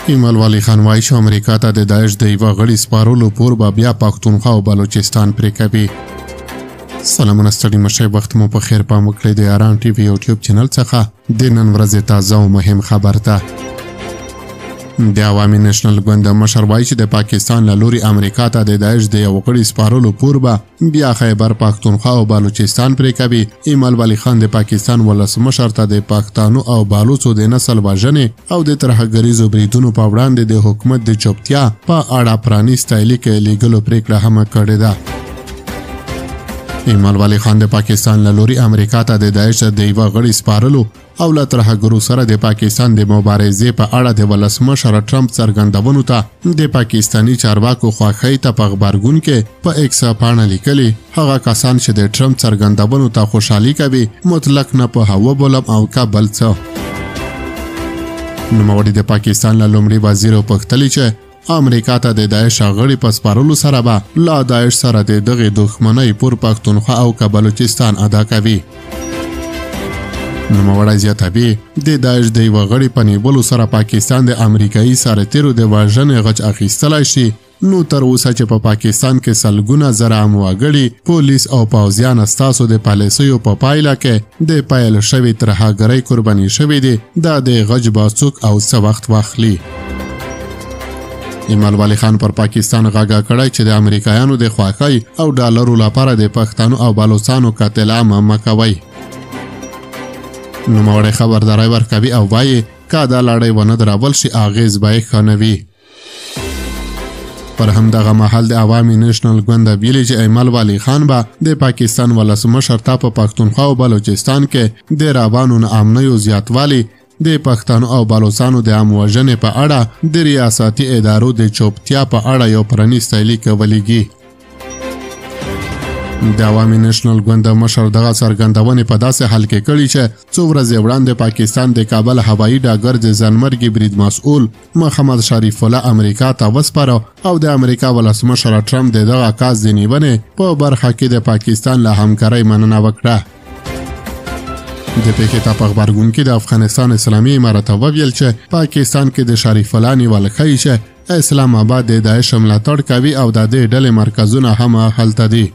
ایمل ولي خان وایي چې امریکا ته د داعش د یوه غړي سپارلو پور به بیا پښتونخوا او بلوچستان پرې کوي. سلامونه، ستړي مه شئ، وخت مو په خیر. پام وکړئ د یاران ټي وي یوټیوب چینل څخه د نن ورځې تازه او مهم خبر ته. د عوامي نېشنل ګوند مشر وایي چې د پاکستان له لوري امریکا ته د داعش د یو غړي سپارلو پور به بیا خیبر پښتونخوا او بلوچستان پرې کوي. ایمل ولي خان د پاکستان ولسمشر ته د پښتانو او بلوڅو د نسل وژنې او د ترهګریزو بریدونو په وړاندې د حکومت د چوپتیا په اړه پرانیستی لیک لیږلو پرېکړه هم کړې ده. ایمل ولي خان د پاکستان له لوري امریکا ته د داعش د یوه غړي سپارلو او له ترهګرو سره د پاکستان د مبارزې په اړه د ولسمشر ټرمپ څرګندونو ته د پاکستاني چارواکو خوښۍ ته په غبرګون کې په ایکس پاڼه لیکلي، هغه کسان چې د ټرمپ څرګندونو ته خوشحالي کوي مطلق نه پوهه وبولم او که بل څه. نوموړي د پاکستان له لومړي وزیر پوښتلي چې امریکا ته د داعش غړي په سپارلو سره به له داعش سره د دغې دښمنۍ پور پښتونخوا او که بلوچستان ادا کوي. نوموړی زیاتوي، د داعش د یوه غړي په نیولو سره پاکستان د امریکایي سرتیرو د وژنې غچ اخیستلی شي، نو تر اوسه چې په پاکستان کې سلګونه زره عام وګړي، پولیس او پوځیان ستاسو د پالیسیو په پایله کې د پیل شوې ترهګرۍ قرباني شوي دي، دا د غچ به څوک او څه وخت واخلي. ایمل ولي خان پر پاکستان غږ کړی چې د امریکایانو د خوښۍ او ډالرو لپاره د پښتنو او بلوڅانو قتل عام مه کوئ. نوموړی خبرداری ورکوي او وایي که دا لړۍ ونه درول شي اغېز به یې ښه نه وي. پر همدغه مهال د عوامي نېشنل ګوند ویلي چې ایمل ولي خان به د پاکستان ولسمشر ته په پښتونخوا او بلوچستان کې د روانو ناامنیو زیاتوالي، د پښتنو او بلوڅانو د عام وژنې په اړه د ریاستي ادارو د چوپتیا په اړه یو پرانیستی لیک ولیږي. د عوامي نېشنل ګوند مشر دغه څرګندونې په داسې حال کې کړي چې څو ورځې وړاندې پاکستان د کابل هوایي ډګر د ځانمرګي برید مسؤل محمد شریف الله امریکا ته وسپاره او د امریکا ولسمشر ټرمپ د دغه کس د نیونې په برخه کې د پاکستان له همکارۍ مننه وکړه. د پېښې ته په غبرګون کې د افغانستان اسلامي امارت وویل چې پاکستان کې د شریف الله نیول ښیي چې اسلام آباد د داعش ملاتړ کوي او د دې ډلې مرکزونه هم هلته دي.